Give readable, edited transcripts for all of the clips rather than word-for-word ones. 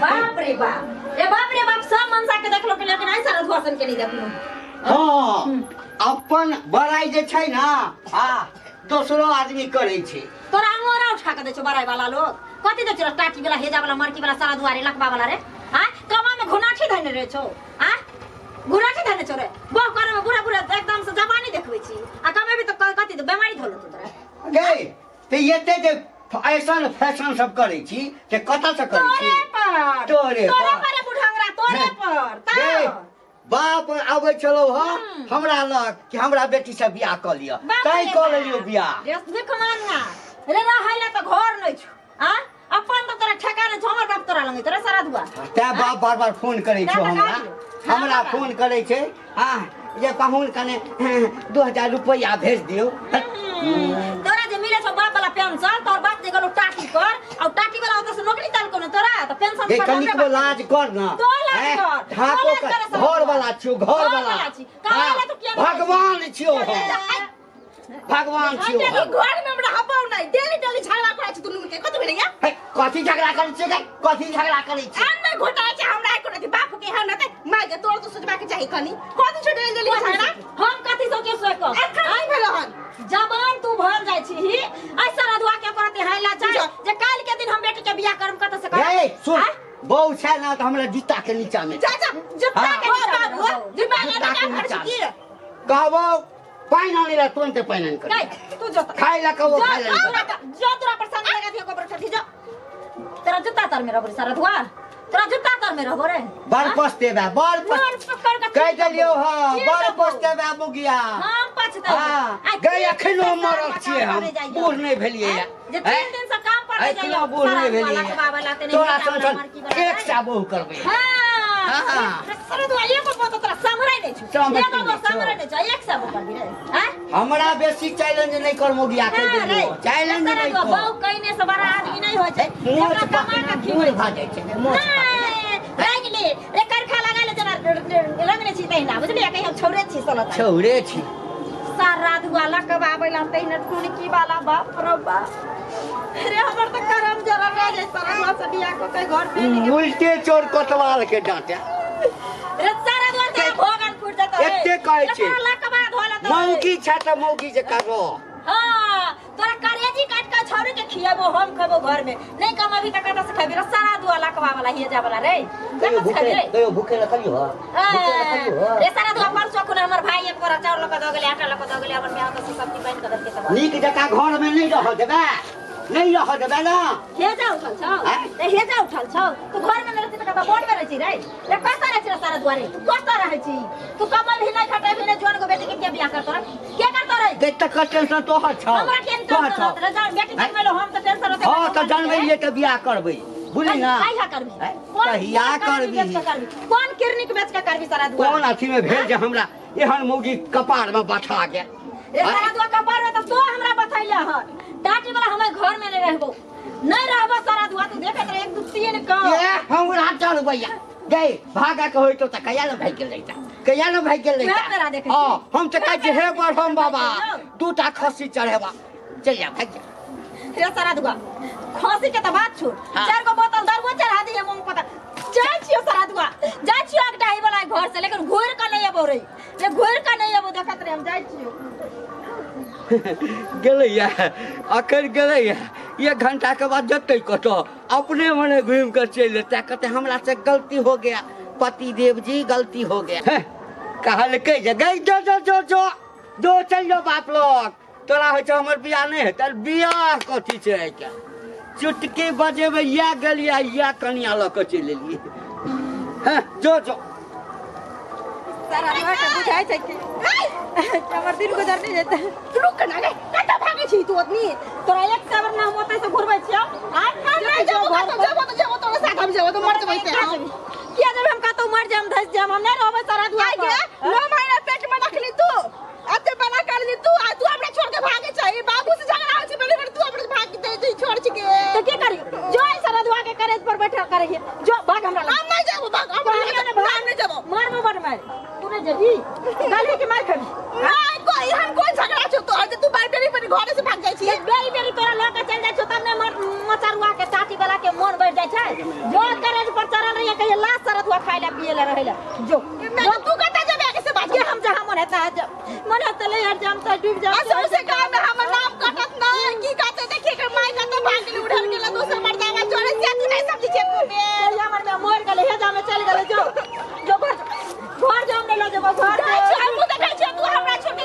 बाप रे बाप, ए बाप रे बाप, सब मनसा के देखलो के लेकिन ऐसा रधुआ सन के नहीं देखलो। हाँ, अपन बड़ाई जे छै ना, आ दोसरो आदमी करै छै। तोरा अंगोरा उठा के दै छौ बड़ाई वाला लोग। कथी दै छौ टाटी वाला, हेजा वाला, मरकी वाला, सारा दुआरे लकबा वाला रे? हां, कमा में घुनाठी धने रे छौ। हां, घुनाठी धने छौ रे। बह करे में बुरा बुरा एकदम से जवानी देखबै छी। आ कमेबी त कथी त बेमारी धोलो तू तोरा। गे ते एते जे ऐसन फैशन सब करै छी ते कतऽ से करै छी? तोरे पर, तोरे तोरे पर। पर बुढ़ंगरा, तोरे पर। त बाप आबै छलौ ह हमरा लग कि हमरा बेटी से बियाह कऽ लिअ, तैं कऽ लेलियौ बियाह। रे देख मानना रे, रहै ला त घर नै छौ। आ अपन त तोरा ठेका नै छौ, हमर बाप तोरा लंग तोरा सारा दुआ। तैं बाप बार बार फोन करै छौ हमरा, हमरा फोन करै छै। हां जे पाहुन कने 2000 रुपैआ भेज दियौ। तोरा जे मिले छौ बाप वाला पेंशन, तोर बाप जे गेलो टाटी कर, आ टाटी वाला ओतऽ से नौकरी ताल कोनो तोरा त पेंशन पर कनिको लाज कर ना। तो लाज कर, ढाको कर, घर वाला छियौ, घर वाला। भगवान छियौ हम, भगवान छियौ। घर में हमरा हबौ नै, डेली डेली झगड़ा करै छी दुनू के। कथि भेलैया? कथि झगड़ा करै छियै? कथि झगड़ा करै छी? आन नै घोटाइ छै हमरा एको रति। बाप के है न त माय के तोर तो सोचबा के चाही कनी। कथि छै डेली डेली झगड़ा? हम कथि सोचे सोच क? एखन नै भेल हन। जवान तू भर जाइ छी ऐसा रधुआ के करत है ला चाहे जे काल के दिन हम बेटी के बियाह करम कत से करम। ए सुन, बहू छै ना त हमरा जूता के नीचा में। जा जा जूता के नीचा में। बाबू जूता के नीचा में। कहबो पानि आनै ला तुरंते पानि आनि कऽ। तू जो खाइ ला कहबो खाइ ला। जो तोरा पर संग लगा दियो गोबर छठी जो। तोरा जूता तर में रहबो रे सारा धुआ, तोरा जूता तर में रहबो रे। बड़ पछतेबे, बड़ कहि देलियौ हँ, बड़ पछतेबे मुगिया। हम पछतेबै। गै एखनो मरल छियै हम, बूढ़ नहि भेलियै। जे 3 दिन से काम पर नहि जाइए, बूढ़ नहि भेलियै। तोरा सन सन एक सा बहू करबै। हां सारा दुआ एगो बात तोरा सम्हरै नै छौ, एगो बात सम्हरै नै छौ, एक सा बहू करबी रे। हां हमरा बेसी चैलेंज नै कर मोगिया, कहि देलियौ चैलेंज नै कर। बहू कइने से बड़ा आदमी नै होइ छै, मोच कमा के खिबै भा जाइ छै। मोच रंग ले रे, करखा लगा ले जना रंगने छी तहिना, बुझलियै? कहीं हम छौरे छी सलत, छौरे छी। सारा दुआ लकबाबै ला तहिना टुनकी वाला। बाप रे बाप रे, हमर त करम जरा रह जाय सारा दुआ से बियाह क के घर में उल्टे चोर कोतवाल के डांटे रे। सारा दुआ तेरा भोगन फूट जतौ। एते कहै छै लकबा धोला त मौगी छ त मौगी जे करो। हां तोरा करेजी काट के छौरी के खियाबो, हम खबो घर में नहीं कमाबी त कत से खबी रे। सारा दुआ लकबा वाला हिया जा वाला रे। कहियो भूखे रखलियो ह, भूखे रखलियो ह रे। सारा दुआ परसो खुना हमर भाई एक बोरा चाउर लक द गेलै, आटा लक द गेलै, हमर बियाह त सब्जी बन के देलकै। त नीक जका घर में नहीं रह देबे, नहीं रह देबे ना। हेजा उठल छौ, ए हेजा उठल छौ। तू घर में नहीं रहती त कत बोर्ड में रहै छी रे? रे कत रहै छी रे सारा दुआरे? तू कत रहै छी? तू कमाई भी नहीं खटाई भी नहीं, जवान को बेटी के के बियाह करतो रे? के करतो रे? देख त टेंशन तोहर छौ, हमरा के टेंशन रहत रे? जान बेटी जन्मेलो हम त टेंशन रहत। हां त जन्मेलिए त बियाह करबै, बुझली ना? कहिया करबी? कहिया करबी? कोन किरनी के बेच के करबी सारा दुआ? कोन अथी में भेल जे हमरा एहन मौगी कपार में बैठा गेल रे? सारा दुआ कपार में त तो हमरा बथैले हन। टाटी वाला हमें घर में नहीं रहबो, नहीं रहबो सारा दुआ। तू देखत रहे 1 2 3 क ए हमरा चलबैया गई भागा के होइतो त कहिया न भागि गेल रहिता, कहिया न भागि गेल रहिता। हां हम त कहै छी हे बरहम बाबा दूटा खस्सी चढ़ेबा, चल जा भागि जा रे सारा दुआ। खसी के त बात छोड़, 4 गो बोतल दारू चढ़ा दिए मुंह पता। जाइ छियो सारा दुआ, जाइ छियो अगडाही वाला घर से, लेकिन घुर के नहीं अबो रे, रे घुर के नहीं अबो। देखत रे हम जाइ छियो। गेलैया अखन गेलैया, 1 घंटा के बाद जतै कतौ अपने मने घूमि के चलि एतै। कहतै हमरा से गलती हो गया पति देव जी, गलती हो गया। कहलकै जे गई जो जो जो जो जो चलि जो बाप लोग, तोरा होइ छौ हमर बियाह नहि हेतै। बियाह कथी छै आइ काल्हि? चुटकी बजेबै इएह गेलियै, इएह कनिया लऽ कऽ चलि एलियै। हँ जो जो सारा दुआ के बुझाइ छै कि हमर दिन गुजर नहीं जेतै। रुक ना गे, कतऽ भागै छी तू ओतनी? तोरा एक साबर ना हम ओतै से घुरबै छियौ। आ हम नहीं जेबो कतौ, जेबो त जेबो तोरा साथ हम जेबो त मर जेबै से हम। किया जेबै हम कतौ? मर जाम, धस जाम, हम नहीं रहबै सारा दुआ। आइ गे 9 महीना पेट में रखली तू, अते बड़ा करली तू, आ तू हमरा छोड़ के भागे छै। बाबू से झगड़ा होइ छै बेरी बेरी, तू हमरा भाग दे दे छोड़ छी के। त की करी? जो ऐसा रधुआ के करेज पर बैठल करे हिए, जो भाग हमरा हम नहीं जेबो, भाग हम नहीं जेबो। मारबो बड़ मार, तू नहीं जेबी गाली के मार खबी। नहीं कोई हम कोई झगड़ा छौ तोहर जे तू बार बेरी बेरी घरे से भाग जाइ छी। बेरी बेरी तोरा ल के चल जाइ छौ तब ने मचरुआ के टाटी वाला के मन बढ़ जाइ छै। जो करेज पर चढ़ल रहिए कहिए लाश सरत हुआ खाए ला पिए ला रहे ला जो मैं तू कत जेबे आगे से बाज के हम जहां मन हेता मन हेता ले यार जाम त डूब जाम असो से गांव में हमर नाम कटत ना की कहते देखिए के माई का तो भाग गेल उड़ल गेल दोसर मर्दावा चढ़े से तू नहीं समझी छे तू बे हमर में मर गेले हे जामे चल गेले जो जो घर घर जाम नहीं लो जेबो घर हम देखै छियै तू हमरा छोड़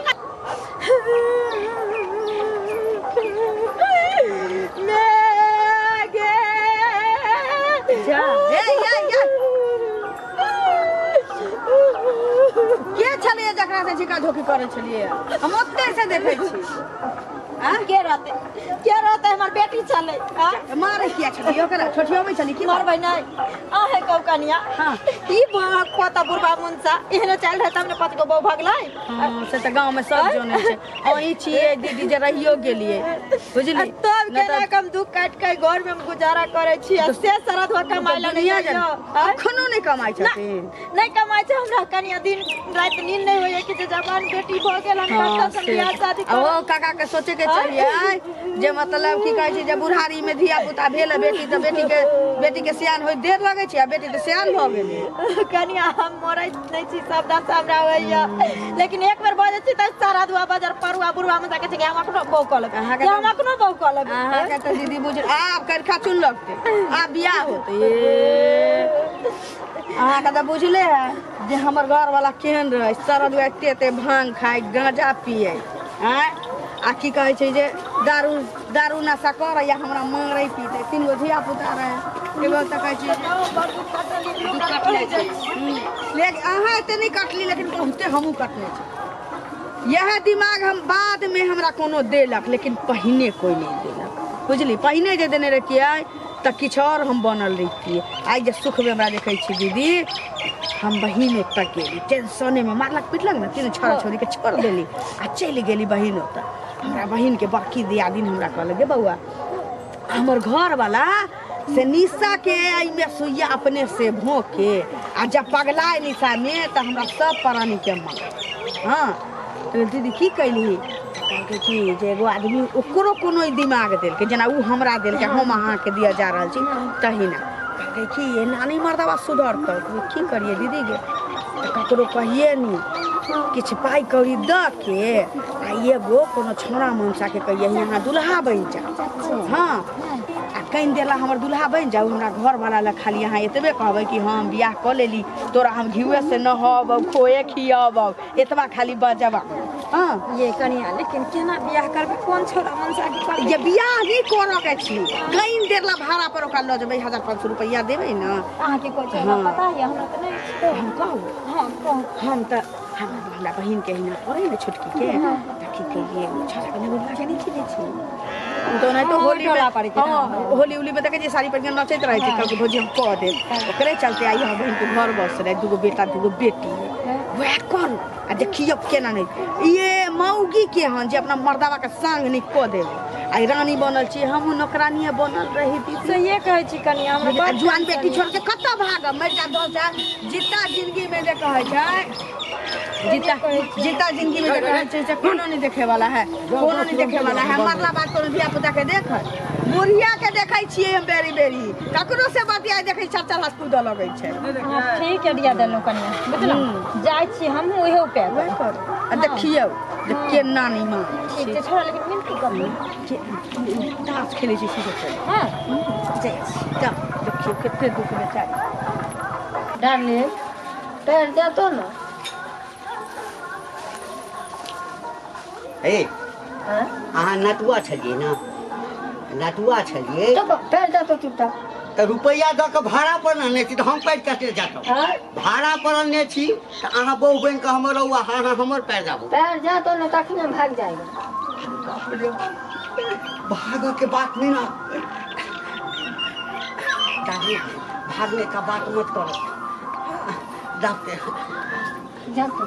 के जा ए या या के छलिए जकरा से झिका झोकी करै छलिए हम ओते से देखै छी आ के रहते हमर बेटी छलै मारे किया छलिए ओकरा छोटियाबै छली की मारबै नै आहे कहू कनिया हां ई खोता बुढ़बा मुनसा एहने चल रहे तब ने पाँच गो बहू भगलै हां से त गांव में सब जनै छै अहीं छिए दीदी जे रहियो गेलिए बुझली तब केना कम दुख काट के घर में हम गुजारा करै छी आ से सरद हो कमाइ ला दुनिया जन अखनो नै कमाइ छथिन नै कमाइ छै हमरा कनिया दिन राति नींद नै होइए कि जे जवान बेटी भ गेल हम कतऽ से बियाह शादी करब ओ काका के सोचे के चाहिए जे मतलब की कहै छै जे बुढ़ारी में धिया पुता भेल बेटी त बेटी के सियान होय देर लगै छै आ बेटी त सियान भ गेलै कनिया हम मरै नै छी सब दशा हमरा होइए लेकिन एक बेर भऽ जाइ छी त सारा दुआ बाजार परुआ बुढ़वा में जाके छै हम अखनो बहू कऽ लेबै हम अखनो बहू कऽ लेबै अहाँ के त दीदी बुझ आब करखा चुन लगतै आब बियाह होतै अहाँ के त बुझले है जे हमर घर वाला केहन रहै सारा दुआ एते एते भांग खाय गांजा पिए आँय आ की कहै छै जे दारू दारू नशा करै या हमरा मारै पीटे तीन गो धिया पुता रहै एगो तऽ कहै छै लेकिन अहाँ एते नहि कटली लेकिन बहुते हमहूँ कटने छी यह दिमाग हम बाद में हमरा कोनो देलक लेकिन पहिने कोई नहीं देलक बुझली पहिने जे देने रहितियै तऽ किछु और हम बनल रहितियै आइ जे सुखमे हमरा देखै छी दीदी हम बहिन ओतऽ गेली टेंशने में मारलक पिटलक ने तीनू छोरा छोरी के छोड़ देली आ चलि गेली बहिन ओतऽ हमरा बहिन के बड़की दियादिन हमरा कहलक गे बौआ हमर घर वाला से निशा के एहिमे सुइया अपने से भोंके आ जब पगलाए निशा में तऽ हमरा सब प्राणी के मार हाँ तो दीदी की कैली कहलकै कि जे एगो आदमी ओकरो कोनो दिमाग देलकै जेना ओ हमरा देलकै हम अहाँके दिअ जा रहल छी तहिना कहलकै कि एना नहि मर्दबा सुधरतौ की करियै दीदी गे तऽ ककरो कहिए नहि किछु पाइ कौड़ी दऽ के आ एगो कोनो छौड़ा मनसाके कहिए अहाँ दुल्हा बनि जाउ हाँ आ कनि देर ला हमर दुल्हा बनि जाउ हमरा घरवाला लए खाली अहाँ एतबे कहबै कि हम बियाह कऽ लेली तोरा हम घिउए से नहब खोए खियब एतबा खाली बजबा हाँ ये कनिया लेकिन केना बियाह करबै कोन छोरा मनसा के करबै ये बियाह नहि करऽ के छी कनि देर ला भाड़ा पर ओकरा लऽ जेबै 1500 रुपैआ देबै ने अहाँके कोइ छै पता है हमरा तऽ नहि हम कहू हाँ कहू हम तऽ हमरा बहिन के हिना पड़े ने छोटकी के तऽ की कहिए छोरा के नहि लागे नहि खिलै छी तो नहीं तो होली में हाँ होली उली में देखै छियै साड़ी पहिर के नचैत रहै छै कहलकै भौजी हम कऽ देब ओकरे चलते आइ हमर बहिन के घर बस रहै दूगो बेटा दूगो बेटी वएह करू आ देखियौ केना नहि ये मौगी के हन जे अपना मर्दावा के संग नहि कऽ देबै आइ रानी बनल छी हमहूँ नौकरानिये बनल रही दीदी सहिए कहै छी कनिया हमरा जुआन बेटी छोड़ के कतऽ भागब मरि जा दस जा जिता जिंदगी में जे कहै छै जीता जीता जिंदगी में जे कहै छै से कोनो नहीं देखे वाला है कोनो नहीं देखे वाला है मरला बाद कोनो धिया पुता के देख बुढ़िया के देखै छियै हम बेरी बेरी ककरो से बतियाइ देखै चार चार हाथ कूदऽ लगै छै ठीक आइडिया देलहुँ कनिया बुझलहुँ जाइ छी हमहूँ उहे उपाय करू आ देखियौ जे केना नहि मानै ठीक छै छोड़ा लेकिन मिलती कब ताश खेलै छै से हाँ जाइ छी तब देखियौ कते दुख बेचारी डार्लिंग पैर दे तो ना हे अहाँ नटुआ छलियै ने नटुआ छलियै तो पैर दे तो चुपचाप तऽ रुपैआ दऽ कऽ भाड़ा पर अनने छी तऽ हम पैर कते जातौ भाड़ा पर अनने छी तऽ अहाँ बहु बनि कऽ हमर रहू अहाँ हमर पैर जाबू पैर जा तो ना तखने भाग जाएगा भागऽ के बात नहीं ना दादी भागने का बात मत करो जाते जा तू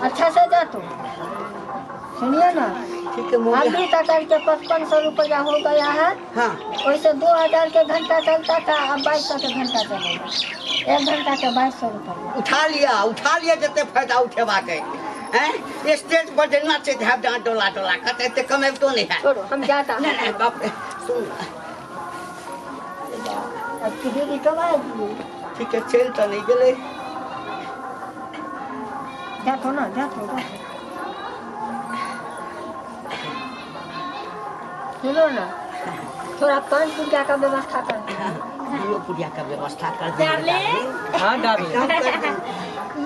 अच्छा से जा तू सुनिए ना ठीक है अभी तक करके 5500 रुपया हो गया है हाँ वैसे 2000 के घंटा चलता था अब 2200 के घंटा चलेगा एक घंटा के 2200 रुपया उठा लिया जते फायदा उठेबा के हैं स्टेज पर जे नाचैत हैब डाँट डोला डोला कते एते कमेबतो नहीं है छोड़ो हम जाता नहीं नहीं बाप रे सुन अब दीदी कब आएगी? ठीक है, चल तो नहीं गेलै। जातो ना, जातो जातो। सुनो ना, थोड़ा पान पूजा का व्यवस्था कर दो। पूजा का व्यवस्था कर दे। हाँ डार्लिंग,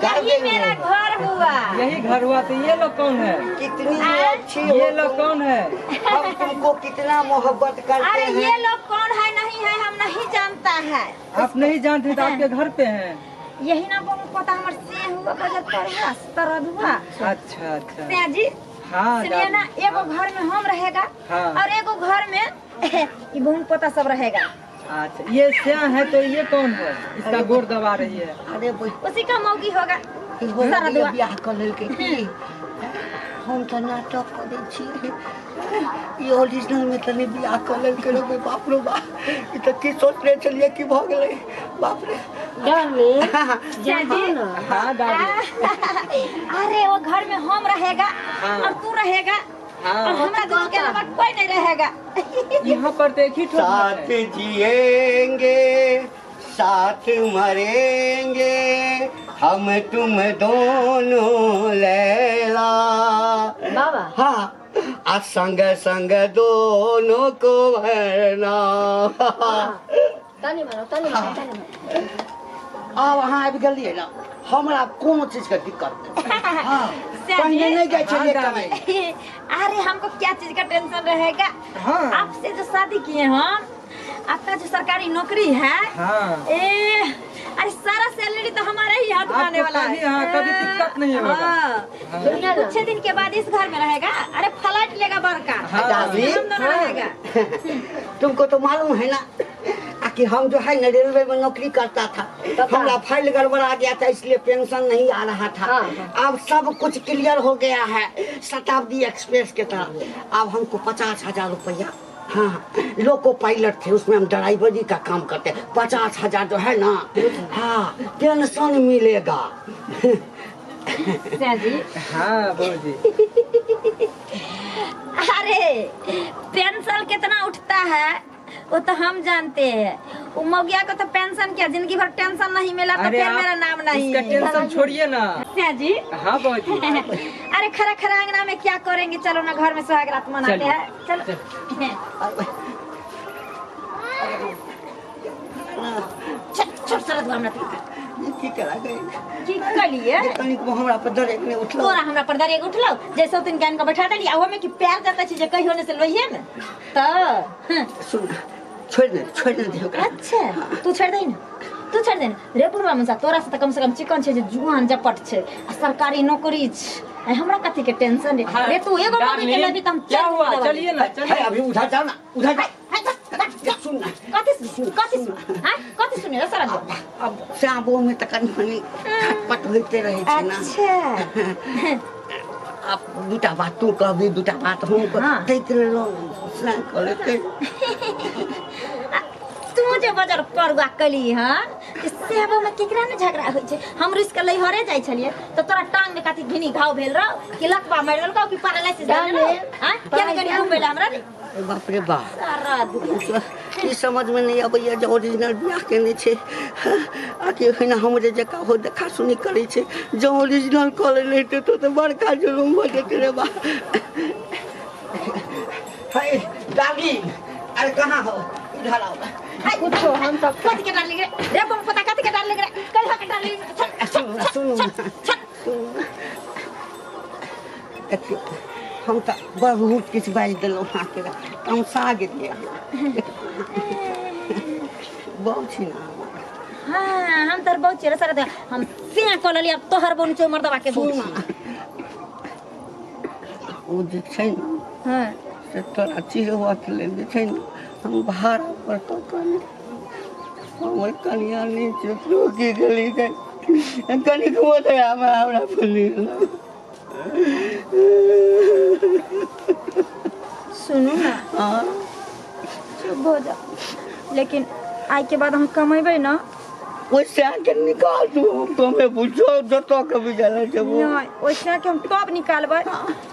यही मेरा घर हुआ। यही घर हुआ। तो ये लोग कौन है? कितनी अच्छी ये लोग कौन है? हम तुमको कितना मोहब्बत करते अरे हैं। ये लोग कौन है नहीं है हम नहीं जानता है। आप नहीं जानते तो आपके घर पे हैं? यही ना पता हमारे से हुआ बजट पर हुआ तरद हुआ। अच्छा अच्छा जी। हाँ सुनिए ना, एगो घर में हम रहेगा। हाँ। और एगो घर में ये बहन पोता सब रहेगा। अच्छा, ये श्या है तो ये कौन है? इसका गोर दबा रही है। अरे उसी का मौगी होगा। सारा बियाह कर लेलकै की? हम तो नाटक करै छी, ई ओरिजिनल में तनी बियाह कर लेलकै रे। बाप रे बाप, ई तऽ की सोचने छलियै की भऽ गेलै। बाप रे। डार्लिंग जाओ ना। हाँ डार्लिंग। अरे वो घर में हम रहेगा। हाँ। और तू रहेगा। हाँ। और हमरा दोनों के अलावा कोई नहीं रहेगा। यहाँ पर तो एक ही ठो घर साथ है। जिएंगे साथ मरेंगे हम तुम दोनों लैला। बाबा। हाँ, आ संग संग दोनों को भरना। तनी मारो, तनी मारो, तनी मारो। आब अहाँ आबि गेलियै ने, हमरा कोनो चीज के दिक्कत नहीं। हाँ, पहिने नहीं जाइ छलियै कमाइ। अरे हमको क्या चीज का टेंशन रहेगा? हाँ। आपसे जो शादी किए हम, आपका जो सरकारी नौकरी है। हाँ। ए अरे सारा सैलरी तो हमारे ही हाथ में आने आपको वाला कभी है। हाँ कभी दिक्कत नहीं होगा। हाँ। सुनिए ना। कुछ दिन के बाद इस घर में रहेगा। अरे फ्लैट लेगा बड़का। हाँ। डार्लिंग, हम दोनों रहेगा। तुमको तो मालूम है ना कि हम जो है ना रेलवे में नौकरी करता था, हमारा फाइल गड़बड़ा गया था इसलिए पेंशन नहीं आ रहा था। हाँ। अब सब कुछ क्लियर हो गया है शताब्दी एक्सप्रेस के तरह। अब हमको 50,000 रुपया, हाँ लोको पायलट थे उसमें हम ड्राइवरी का काम करते, 50,000 जो है ना, हाँ पेंशन मिलेगा। जी। हाँ बहू जी। अरे पेंशन कितना उठता है वो तो हम जानते हैं। वो मौगिया को तो पेंशन क्या जिंदगी भर टेंशन नहीं मिला तो अरे फिर आप मेरा नाम नहीं। इसका टेंशन छोड़िए ना। जी। हाँ बहू जी। अरे खरा खरा अंगना में क्या करेंगे, चलो ना घर में सुहाग रात मनाते चलिए। हैं। चलो। चल छोड़ सरद हमरा की करा गई की कलिए कनिक हमरा पर दरेक नहि उठलो। तोरा हमरा पर दरेक उठलो जैसे तीन कान के बैठा देली आ ओमे की पैर जाता छै जे कहियो ने से लोहिए ने त। सुन, छोड़ दे, छोड़ दे ओकरा। अच्छा तू छोड़ दे ना, तू छोड़ दे ना रे बुढ़वा मनसा। तोरा से त कम से कम चिकन छै जे जुआन जपट छै आ सरकारी नौकरी छै। हमरा कथी के टेंशन रे? हाँ। रे तू एगो मौगी के लेबी त हम क्या हुआ? चलिए ना, चलिए। अभी उधर जाओ ना, उधर जाओ। सुन ना, कथी सुन, कथी सुन, हां कथी सुने रे सारा दिन? अब साबो में त कनि मनि खटपट होइते रहै छै ना। अच्छा अब दूटा बात तू कहबी, दूटा बात हम हाँ। दैत रहलो से कहलकै। तू जे बजर परुआ कली हन सेबो में केकरा ने झगड़ा होइ छै? हम रुस के लैहरे जाइ छलियै त तोरा टांग में कथी घिनी घाव भेल रहो कि लकवा मारि देलकौ कि पैरालिसिस भेल रहो? हां केना कनी घुमेला हमरा रे? बाप रे बाप, सारा दुनिया ई समझ में नहीं अबैया जे ओरिजिनल बियाह केने छै आ कि ओहिना हमरे जकाँ हो देखा सुनी करै छै। जँ ओरिजिनल कऽ लेने हेतै तो तऽ बड़का जुलुम भऽ जेतै रे बा। हे डार्लिंग, अरे कहाँ हो? इधर आओ। कुछो हम सब कथी के डार्लिंग रे? रे बम पता कथी के डार्लिंग रे? कहिया के डार्लिंग? सुन सुन सुन, देखियौ हम तऽ बहुत किछु बाजि देलहुँ अहाँके, तमसा गेलियै। बहु छी ना। हाँ हम तोर बहु छियै रे सारा। हम से कऽ लेलियै अब तोहर बहु छौ मर्दबा के बहु सुन छी। ओ जे छै ने, हाँ से तोरा चिड़बऽके लेल जे छै ने हम भाड़ा पर कऽ कऽ हमर कनिया नहि छै, की गेली कनिकबो दया हमरा पर नहि। सुनू ना, हाँ चुप हो जाओ। लेकिन आइ के बाद हम कमेबै ना ओहि सएह के निकाल दू तुम्हें बुझो जतऽ कभी गेल जेबो। नहीं, ओहि सएह के हम तब निकालबै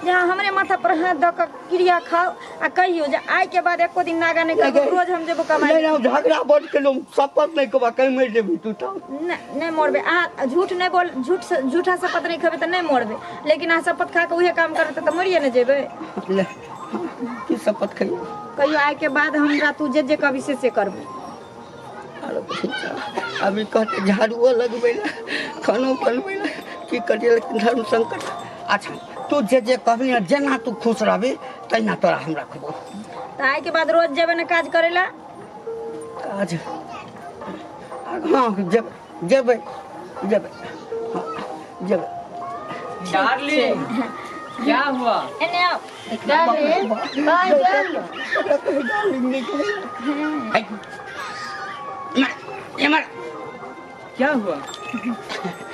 जहाँ हमरे माथा पर हाथ दऽ कऽ क्रिया खाओ आ कहियो जे आइ के बाद एको दिन नागा नहीं करबो, रोज हम जेबो कमाइ। नहीं नहीं, झगड़ा बड़ केलहुँ, शपथ नहीं कहबा कहीं मरि जेबही तू तऽ। नहीं नहीं मरबे, अहाँ झूठ नहीं बोल, झूठ से झूठा शपथ नहीं खेबै तऽ नहीं मरबे, लेकिन अहाँ शपथ खा के उहे काम करबै तऽ मरिए ने जेबै। ले की शपथ खइयो? कहियो आइ के बाद हमरा तू जे जे कहबी से करबो। अभी कहते झाड़ुओ लगबै ला, खानो बनबै ला, की करिए, लेकिन धर्म संकट। अच्छा तू जे जे कहबी ना, जेना तू खुश रहबी तहिना तोरा हम रखबो। तऽ आइ के बाद रोज जेबै ने काज करै ला? काज हाँ जेबै जेबै जेबै, हाँ जेबै। डार्लिंग क्या हुआ? एने आओ। डार्लिंग कहाँ गेल? डार्लिंग नहीं कहे। क्या हुआ?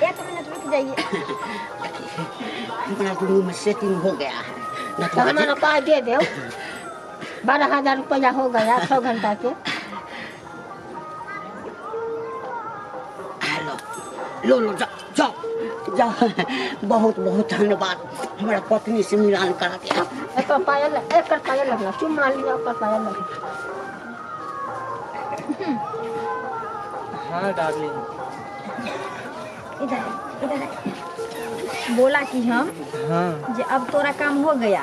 एक मिनट रुक जाइए, हमारा दोनों में सेटिंग हो गया है। न तो हमारा पास दे दो, 12,000 रुपया हो गया 6 घंटा के। हेलो लो लो जाओ जाओ जाओ, बहुत बहुत धन्यवाद, हमारा पत्नी से मिलान करा दिया। एक पायल, एक पायल लगना, चुम्मा लिया एक पायल लगना। हाँ डार्लिंग इधर इधर बोला कि हम हाँ जे अब तोरा काम हो गया।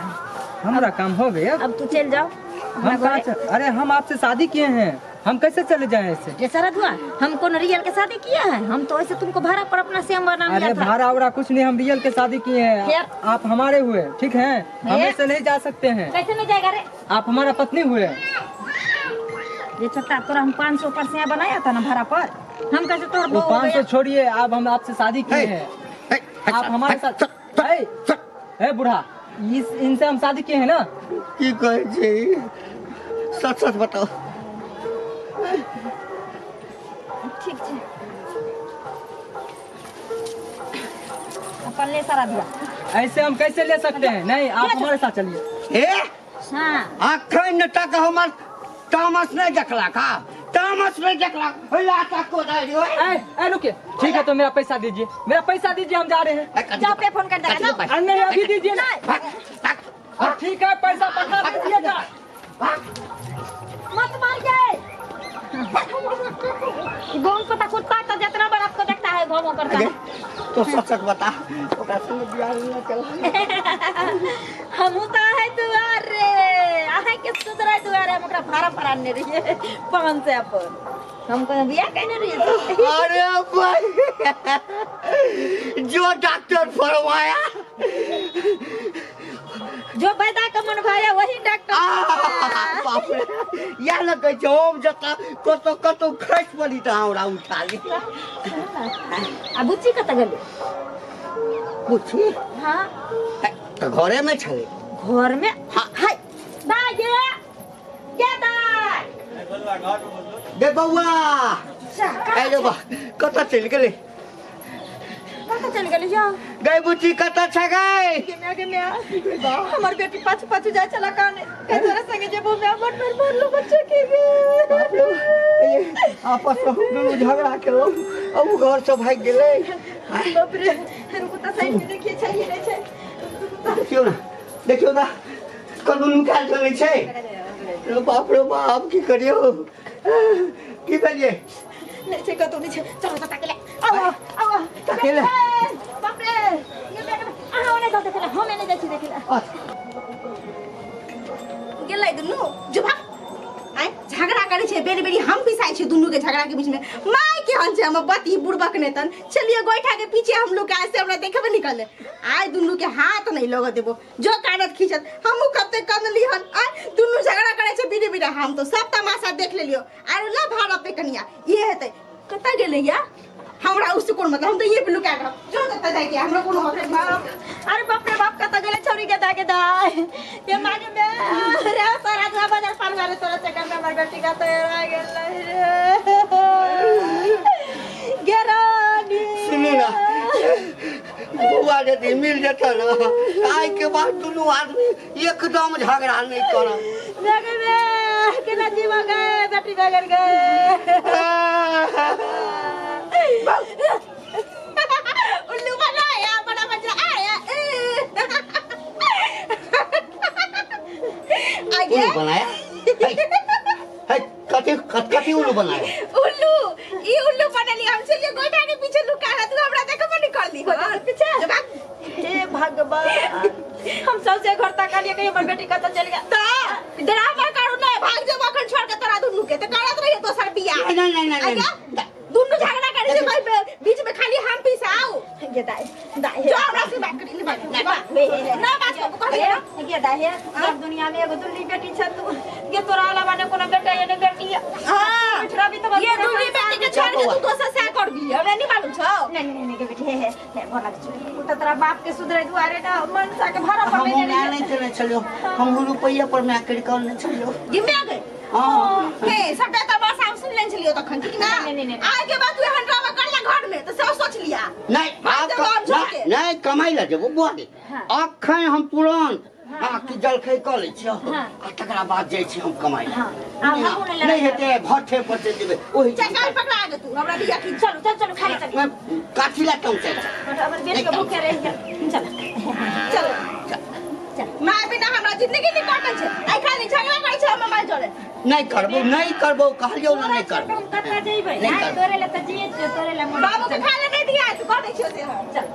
हमारा काम हो गया, अब तू चल जाओ। हम कहाँ? अरे हम आपसे शादी किए हैं, हम कैसे चले जाएं ऐसे? ये सारा धुआ हम कौन रियल के शादी किया है? हम तो ऐसे तुमको भाड़ा पर अपना सेम बना लिया। अरे था। भाड़ा उड़ा कुछ नहीं, हम रियल के शादी किए हैं, आप हमारे हुए, ठीक है, हम ऐसे नहीं जा सकते हैं। कैसे नहीं जाएगा रे? आप हमारा पत्नी हुए। ये छोटा तोरा हम 500 पर से बनाया था ना भाड़ा पर, हम कैसे तोर वो 500 छोड़िए, अब हम आपसे शादी किए हैं, आप हमारे साथ। ए बूढ़ा, इनसे हम शादी किए हैं ना? की कहै छी? सच सच बताओ। ठीक है अपन ले सारा दिया। ऐसे हम कैसे ले सकते हैं? नहीं आप हमारे साथ चलिए। ए हाँ अखन तक हमर तामस नहीं देखला का, तामस नहीं देखला। ए ए रुकिए, ठीक है तो मेरा पैसा दीजिए, मेरा पैसा दीजिए, हम जा रहे हैं। जाओ पे फोन कर देगा। नहीं अभी दीजिए ना। ठीक है पैसा पकड़ा दीजिएगा। मत मार गए गोंग पता कुत्ता तो जितना बड़ा आपको देखता है घोमो करता है। तो सच सच बता ओकरा संग बियाह न चल। हम तो है दुआरे आहे के सुधरे दुआरे, हम ओकरा भाड़ा पर आने रहिए 500 पर, हम को बियाह कहने रहिए। अरे भाई जो डॉक्टर फरमाया, जो पैदा का मन भाया वही डॉक्टर। बाप रे या न कहै छै हम जतऽ कतौ कतौ खसि पड़ी तऽ हमरा उठा ली। आ बुच्ची कतऽ गेलै? बुच्ची हाँ तऽ घरे में छलै। घर में? हाँ हाय दाइ गे गे दाइ गे बौआ ए बा कतऽ चलि गेलै? कतऽ चलि गेलै? जा गै बुच्ची कतऽ छै गै? गे म्या गे म्या, हमर बेटी पाछू पाछू जाय छला काने, के तोरा संगे जेबो म्या, बड़ बड़ बोललो बच्चा के गे। आपस में हम दुनू झगड़ा केलहुँ, अब घर से भागि गेलै। बाप रे रुकू तऽ साइड में देखिए छै नहि छै। देखियौ ना, देखियौ ना कतौ नुकायल चलै छै। बाप रे बाप की करियौ, की भेलियै? नहीं छै कतौ नहीं छै, चलो तो ताके ले आओ आओ ताके ले। बाप रे ये बेटा अहाँ ओने जाउ देखला, हम एने जाइ छी देखला। गेलै दुनू जुबा आइ झगड़ा करै छै बेरी बेरी, हम पिसाइ छी दुनू के झगड़ा के बीच में। माय केहन छै हमर बती बुड़बक ने तन, चलिए गोइठा के पीछे हम लोग ऐसे हमरा देखबे निकले। आइ दुनू के हाथ नहीं लग देबो, जो कानत खींचत हमहू कते कनली हन। आइ दुनू झगड़ा करै छै बीरे बीरे, हम तो सब तमाशा देख लेलियो। आर ला भाड़ा पे कनिया ये हेतै कतऽ गेलै या? हमरा उससे कोन मतलब, हम तो ये भी लुका रहब जो जतऽ जाय के हमरा कोनो मतलब। अरे बाप रे बाप कतऽ गेलै छौरी के दागे दाय ये मागे में रे सारा धुआ बाजार पार मारे तोरा चक्कर में हमर बेटी का तो हेरा गेलै रे गेरानी। सुनू ना बौआ, यदि मिल जेतै ना आइ के बाद दुनू आदमी एकदम झगड़ा नहीं करब। मागे में केना जीवा गए बेटी बगैर गए। बनाया? उल्लू ई उल्लू बनली हम चलिए गोइठा के पीछे लुका है, तू हमरा देखबो नहीं करली पीछे। हे भगवान, हम सबसे घर तक लिए कहीं हमर बेटी कतऽ चल गया। त ड्रामा करू नै, भाग जेबो अखन छोड़ के तोरा दुनू के, त करत रहिए दोसर बियाह। नहीं नहीं नहीं नहीं, दुनू झगड़ा करे छै भाई, बीच में खाली हम पिसाओ। गे दाई दाई, जो हमरा से बात करी नहीं, बात ना बात को कह गे दाई, सब दुनिया में एगो दुल्ली बेटी छ तू, गे तोरा अलावा ने कोनो बेटा या ने बेटी। हां बेटा भी तो ये दुल्ली बेटी के छोड़ के तू दोसर से करबी, हमरा नहीं मालूम छौ। नहीं नहीं नहीं गे बेटी, हे हे भला उ त तोरा बाप के सुधरे दुआरे ना मनसा के भाड़ा पर हम ले ना नहीं चले चलियो, हम रुपया पर मैं कर कर नहीं चलियो गिमे गए। हां हे सबटा तमाशा हम सुन लेने छलियो तखन, ठीक ना? नहीं नहीं, आइ के बाद तू एहन ड्रामा करला घर में त सब सोच लिया। नहीं नहीं कमाई ला जेबो बुआ गे, अखन हम तुरंत आ की जलखै क लै छियो आ तकरा बाद जाइ छी हम कमाई ला। नहीं हेते भट्ठे पर चलि जेबै ओही चक्कर पकड़ा गे तू हमरा दिया की। चलो चलो चलो खाली चल, काठी ला कम चल, हमर बेटी के भूखे रह गेल। चल चल चल, माय बिना हमरा जिंदगी नहीं कटै छै, आइ खाली झगड़ा करै छै हमर माय जोरे। नहीं करबो नहीं करबो कहलियो ना, नहीं करबो। हम कतऽ जइबै? नहीं तोरे ले त जिए छियो, तोरे ले बाबू के खाए ले नहीं दिया तू कह दै छियो से। चल